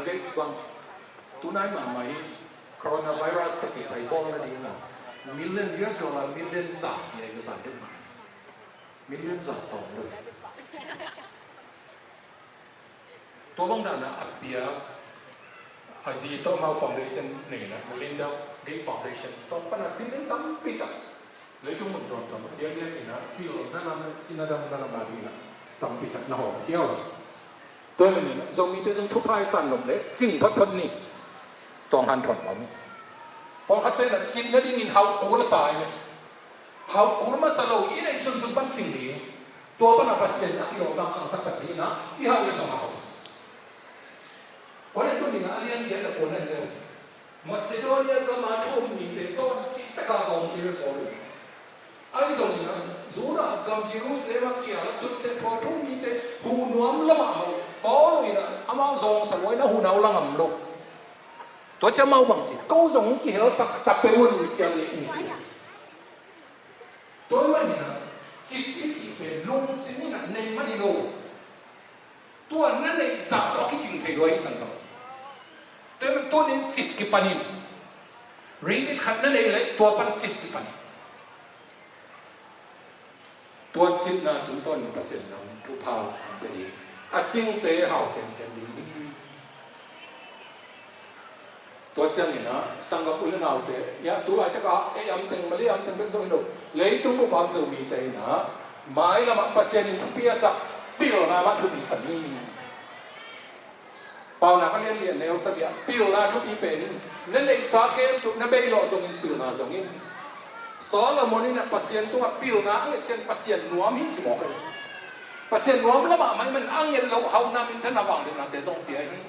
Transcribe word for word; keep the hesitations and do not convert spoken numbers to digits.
Gates bang, tunai mahmah hi, coronavirus tawh kisai bawl nading a million, U S dollar million za pia hi, za deuh mah. Million za tawm lo. Tua bang dan a a pia, a zi tawh amau foundation nei na, Melinda Gates Foundation, tua pan a billion tampi tak, leitung mun tuamtuam a diakdiak in a pilna lam, cina dang na lam a ding in a tampi tak na hawm hi uh. Tua ahih manin a Zomite zong thupha i san nop leh cing photphot ni. Tua hanthawn om. Pawlkhatte in a cing nadingin hauh kul sa hi. Hauh kul masa lo, i neih sunsun pan cing ding. Tua pan a Pasian a kilawm bang khangsak sak ding in a, i hauh leh zong a hauh. Korinth tu ni in a, a lian giat a kuana in leh, Macedonia gam a thu um mite zawn cihtak a zawng ci ve Paul in. Ahi zongin a, Judah gam Jerusalem a kiang a tunte tua thu um mite huh nuam lamah lo. Paul in a, amau zawngsa lua in a, huh nuam la ngam lo. Tua ciang amau bang ci, ko zong kihelsak ta peuh un, ci a leh ni. Tua ahih manin a, cit i cih pen lungsim in a nei mah hi lo. Tua na neih zah tawh a kicing thei lua hi, sanggam. Tua ahih manin tuni in cit kipan in. Ringgit khat na neih leh tua pan cit kipan in. Tua citna tungtawn in Pasian lam thupha hong pia ding. A cingte hau semsem ding hi. Tua ciangin a, sanggam u le naute, ia, tu laitak a, ei am teng, Malay am teng bek zong hi lo, leitung bup a om Zomite in a, mailam ah Pasian in thupi a sak pilna mah thupi sa hi. Paunak a lian li a neu sagih ah, pilna thupi pen in, na neihsa khempeuh na beilawh zongin pilna zong in. Solomon in a Pasian tungah pilna a nget ciang Pasian nuam hi ci mawk hi. Pasian nuam lamah mah ahih manin a nget loh hauhna, minthanna, vangliatnate zong pia hi.